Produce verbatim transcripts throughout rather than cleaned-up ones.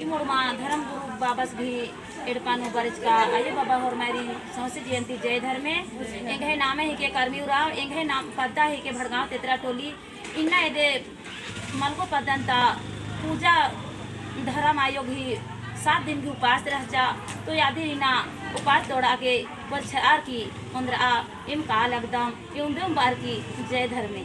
मुड़मा धर्म गुरु बाबस भी एड़पा नू बरचका आयो बाबा होरमारिन सौंसे जिया ती जय धर्मे। एंग्है नामे हिके करमी उराँव, एंग्है नाम पद्दा हिके भड़गाँव तेतरा टोली। इन्ना एदे मलगो पद्दन ता पूजा धर्म आयो गही सात दिन गही उपास रहचा। तो आदिन इन्ना उपास तोड़ा के बरछार की ओन्द्रआ एम का लगदम। एवंदम बार की जय धर्मे।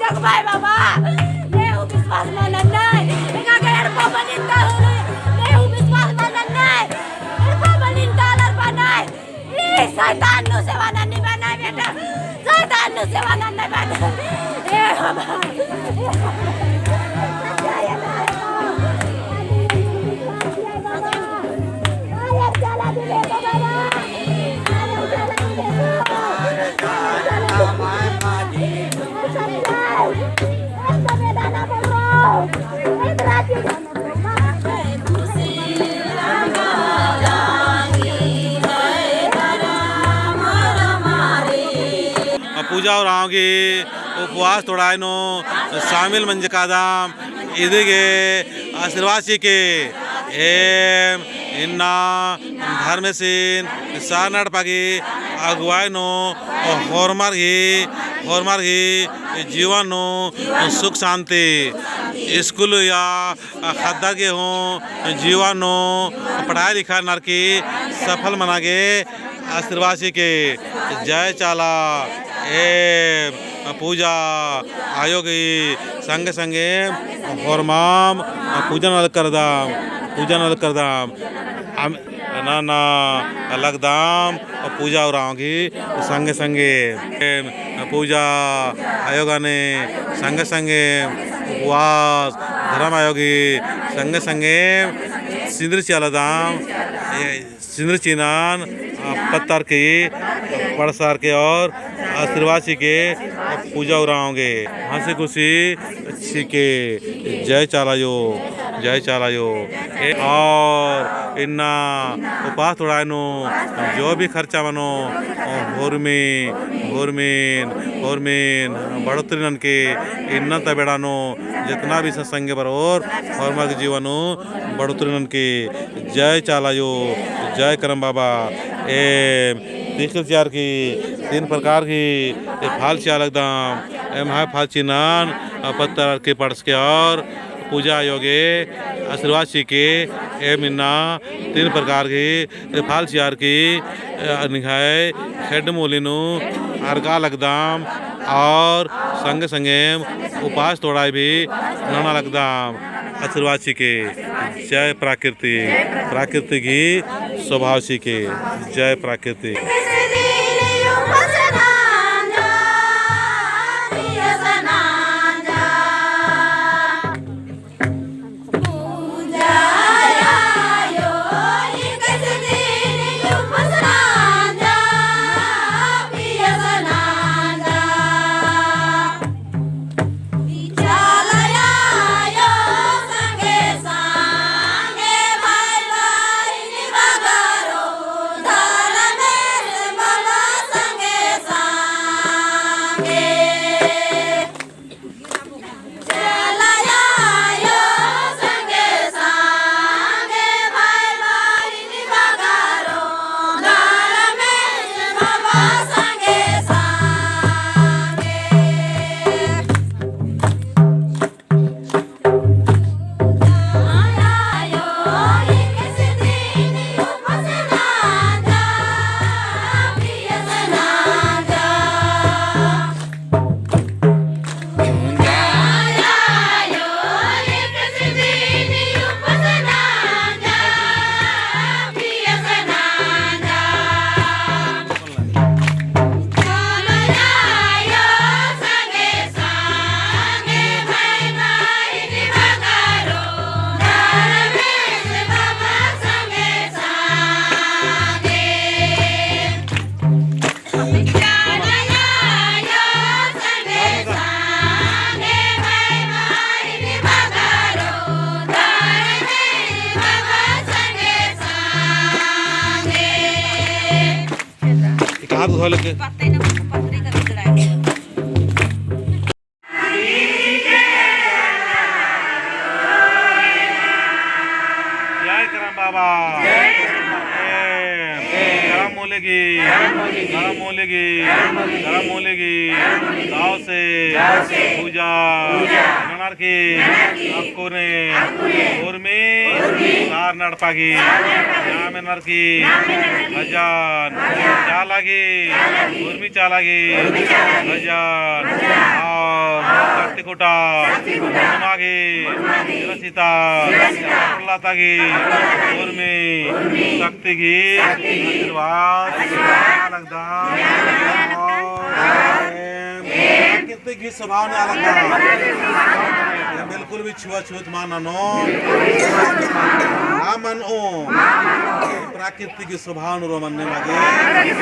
जगबाई बाबा, नेहू विश्वास मनन नय, एका गैर पबलिन ता हूँ, नेहू विश्वास मनन नय, एड़पा बलिन ता लरपा नय, ई शैतान नू सेवा नन्नी बनाय बेटा, शैतान नू सेवा नन्नी बनाय, ए बाबा। पूजा उराँव गही उपवास तोड़ाय नू शामिल मंजकादम। इदिगे आशीर्वाद चिके। एम इन्ना धर्मेसिन सरना एड़पा गही अगुवाई नू होरमर गही, होरमर गही जीवन नू सुख शांति, स्कूल या ख़द्दर गही हूँ जीवन नू पढ़ाई लिखाई नरकी सफल मना गे आशीर्वाद चिके। जय चाला। एम पूजा आयो गही संगे संगे होरमाम पूजा नलख करदम, पूजा नलख करदम। अम-, नना लगदम पूजा उराँव गही संगे संगे। एम पूजा आयो गने संगे संगे उपवास धरम आयो गही संगे संगे सिंदरी चिआ लगदम, ए, सिंदरी चिअनन, अ, पत्तर की पड़सार के और आशीर्वाद चिके, अ, पूजा उराँव गे। हँसी खुशी चिके। जय चाला आयो, जय चाला आयो। ए, और इन्ना उपास तोड़ाय नू जो भी खर्चा मनो, अ, होरमी, होरमीन, होरमीन बढ़ोतरी ननके इन्ना ता बेड़ा नू जितना भी सत्संग बरओर होरमर गही जीवन नू बढ़ोतरी ननके। जय चाला आयो, जय करम बाबा। एम तीखिल चिअर की तीन प्रकार की ए फल चिआ लगदम। एम्है फल चिअनन, अ, पत्तर की पड़स के और पूजा आयो गे आशीर्वाद चिके। एम इन्ना तीन प्रकार की ए फल चिअर की, अ, निंग्है खेड्ड मूली नू अरगा लगदम और संगे संगे उपास तोड़ाय भी नना लगदम। आशीर्वाद चिके। जय प्राकृतिक, प्राकृतिक ही स्वभाव चिके। जय प्राकृतिक। कहाँ तो धोले के? जय करम बाबा। जय करम बाबा। ए, करम मूली गही, करम मूली गही, करम मूली गही, करम मूली गही, गाँव से, गाँव से, पूजा, पूजा, ननर की, ननर की, अक्कुने, अक्कुने, उर्मी, उर्मी, सारना एड़पा गही, सारना एड़पा गही, नाम एन्नर की, नाम एन्नर की, भजन, भजन, चाला गही, चाला गही, उर्मी चाला गही, उर्मी चाला गही, भजन, भजन, और शक्ति खुटा, शक्ति खुटा, ओनमा गही, ओनमा गही, सिरसिता, सिरसिता, प्रलाता गही, प्रलाता गही, उर्मी, उर्मी, शक्ति गही, शक्ति गही, आशीर्वाद, आशीर्वाद, लगदम, लगदम, और एम, एम, प्राकृतिक गही स्वभाव नू आलर का। एम बिल्कुल भी छुआछूत मल ननोम। मल मनोम। प्राकृतिक गही स्वभाव नू रओ मन्ने मा गे।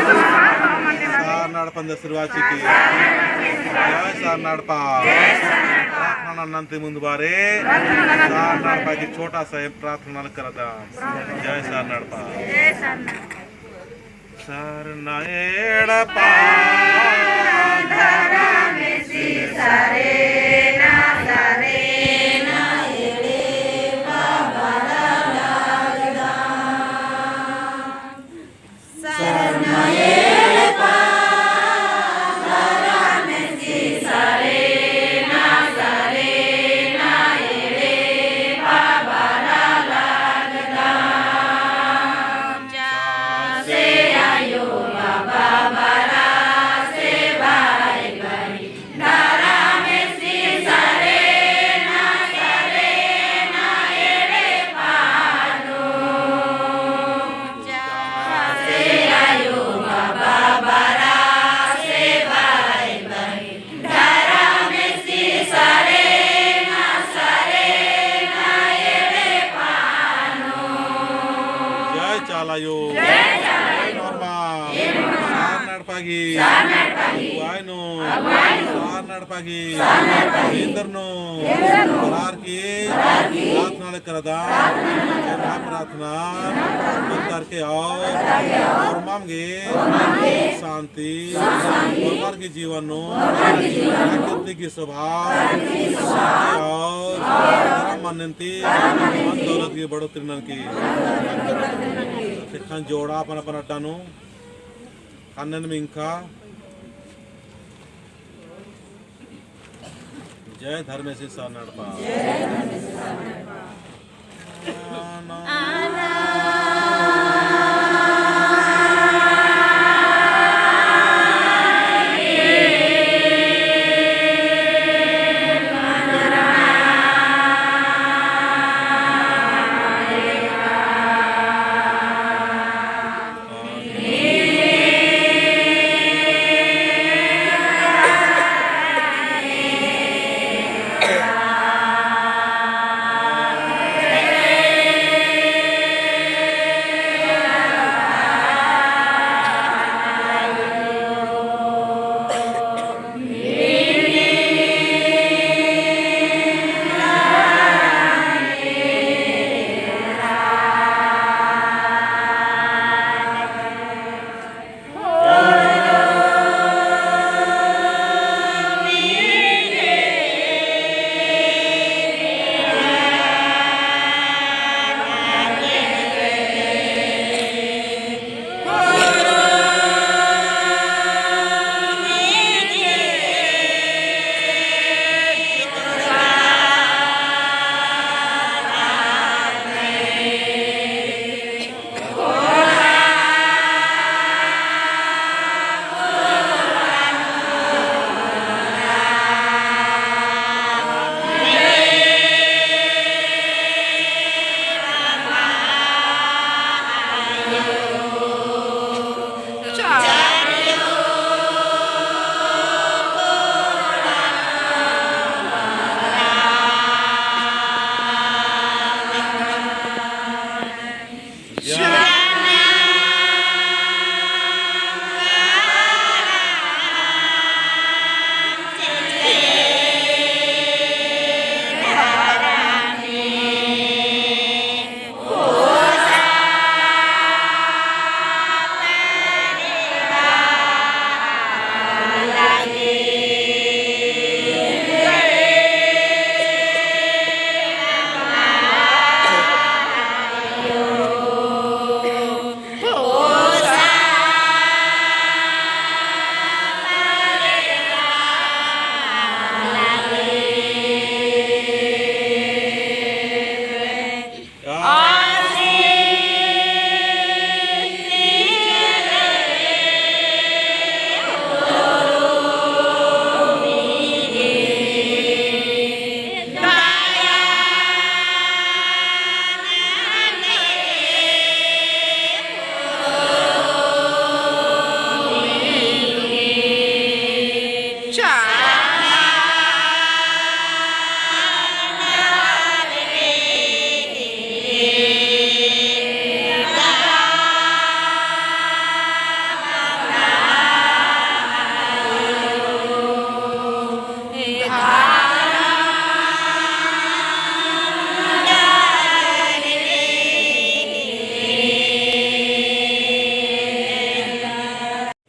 सारना एड़पन आशीर्वाद चिके। जय सारना एड़पा। प्रार्थना नन्ना ती मुन्द बारे सारना एड़पा गही छोटा सा प्रार्थना करदम। जय सारना एड़पा। जय सारना। सारना एड़पा धरमेसी सरेना, सरेना एड़पा बड़ा लगदम। सारना एड़पा धरमेसी सरेना, सरेना एड़पा बड़ा लगदम। आयो। जय चाला आयो। सारना एड़पा गही। सारना एड़पा गही। अगुवाई नू। अगुवाई नू। सारना एड़पा गही। सारना एड़पा गही। केंद्र नू। केंद्र नू। बरअर की। बरअर की। प्रार्थना ले करदम। प्रार्थना ले करदम। प्रार्थना। प्रार्थना। बरअर की और। बरअर की और। होरमम गे। होरमम गे। शांति। शांति। होरमर गही जीवन नू। होरमर गही जीवन नू। प्राकृतिक गही स्वभाव। प्राकृतिक गही स्वभाव। और। और। करम मन्नन ती। करम मन्नन ती। धन दौलत गही बढ़ोतरी ननकी। एखन जोड़ा अपन अपन अड्डा नू। ख़न्नन मिंख़ा। जय धर्मेसी सारना एड़पा।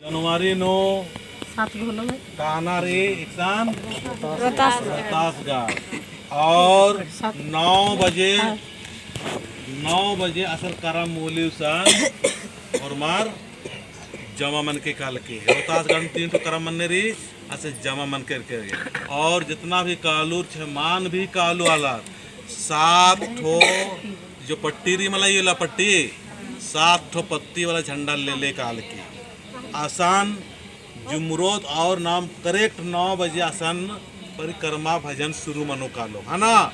जनवरी नू सात गो होलो भाई। काना रई एकसन रोहतास। रोहतासगढ़। और सात। नौ बजे, हाँ। नौ बजे असन करम मूली उसन होरमर जमा मनके कालके। रोहतासगढ़ तीन ठो करम मन्ने रई, असन जमा मनके रई। और जितना भी कालू, छमान भी कालू आलर, सात ठो जो पट्टी रई मला, ये ला पट्टी, सात ठो पत्ती वाला झंडा ले ले कालके। असन जुमरोत और नाम correct नौ बजे असन परिक्रमा भजन शुरू मनो कालो, है ना?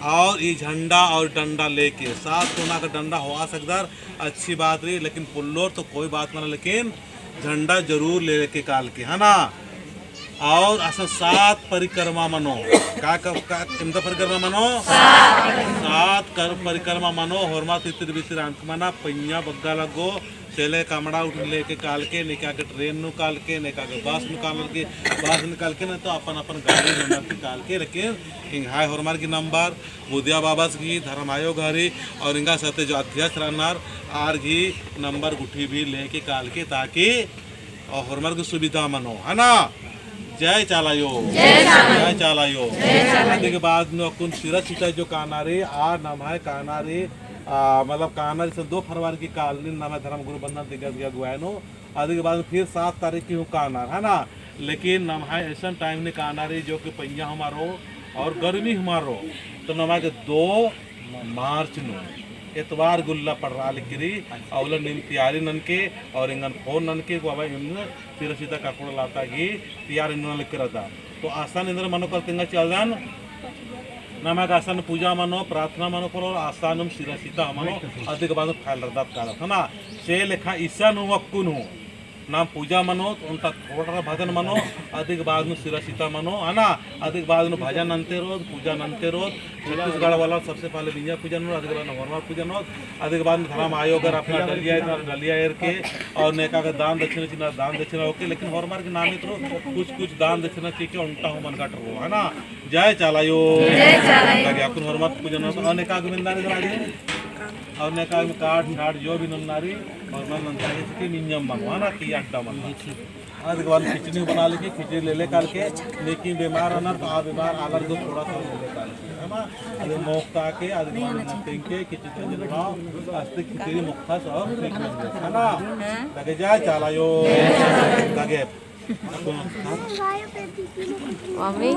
और ई झंडा और डंडा लेके, सात कोना का डंडा होआ सकदर, अच्छी बात रई, लेकिन पुल्लोर तो कोई बात मना, लेकिन झंडा जरूर लेके कालके, है ना? और असन सात परिक्रमा मनो। का, का, का, एवंदा परिक्रमा मनो? सात। सात कर, परिक्रमा मनो, होरमर तितिर बितिर अंक मना, पइयाँ बग्गा लगो, सेले कमड़ा उठिन लेके कालके, नेका गे train नू कालके, नेका गे bus नू कालके, bus नू कालके, नहीं तो अपन अपन गाड़ी नू कालके, लेकिन एंग्है होरमर गही number, बुधिया बाबस गही, धर्म आयो गही, और एंगा साथे जो अध्यक्ष रअनर, आर गही number गुट्ठी भी लेके कालके, ताकि और होरमर गही सुविधा मनो, है ना? जय चाला आयो। जय चाला आयो। जय चाला आयो। जय चाला आयो। अदी के बाद नू अक्कुन सिरा सिता जो काना रई, आ नम्है काना रई, आ, मतलब काना रई से दो फरवरी की कालनी नम्है धर्म गुरु बंधन तिग्गा तिग्गा अगुवाई नू, अदी के बाद फिर सात तारीख की हूँ काना, है ना? लेकिन नम्है ऐसन time नू काना रई जो कि पइयाँ हूँ मल रओ और गर्मी हूँ मल रओ, तो नम्है गे दो मार्च नू एतवार गुल्ला पड़रा लिक्की रई, अउला नीम तैयारी ननके और एंगन phone ननके, बाबा एम सिरा सिता ककड़ो लता गही तैयारी नना लिक्की रअदम। तो असन एन्देर मनो काल तेंगा चिआ लगदन, नम्है गे असन पूजा मनो, प्रार्थना मनो काल, असन नू सिरा सिता मनो, अदी के बाद final रअदत काला, है ना? से लेखा इसन हूँ अक्कुन हूँ नाम पूजा मनो, ओन्टा थोड़ा भजन मनो, अदी के बाद नू सिरा सिता मनो, है ना? अदी के बाद नू भजन नन्ते रओत, पूजा नन्ते रओत, छत्तीसगढ़ वाला सबसे पहले बिंजा पूजा नू, अदी के बाद नू होरमर पूजा नू, अदी के बाद नू धर्म आयो गर अपना डलिया, डलिया एरके, और नेका गे दान दक्षिणा चिअना, दान दक्षिणा होके, लेकिन होरमर गही नामे तो कुछ कुछ दान दक्षिणा चिके ओन्टा हूँ मन काट रओ, है ना? जय चाला आयो। जय चाला आयो। ताकि अक्कुन होरमर पूजा नू, और नेका गे मेन्दा रे और नेका में card शार्ड जो भी नन्ना रई, और मन नन्ता है कि निंजम मनो, है ना, कि अड्डा मनो। अदी के बाद खिचड़ी बना लेके, खिचड़ी ले ले कालके, लेकिन बीमार रअनर तो आ बीमार आलर तो थोड़ा सा ले ले कालके, है ना? अदी मोक्ता के, अदी के बाद नन्ना तेंगके, खिचड़ी तेंगे बनाओ, अस्ते खिचड़ी मोक्ता सब ठीक बन जाए, है ना? ताकि जय चाला आयो, ताकि मम्मी।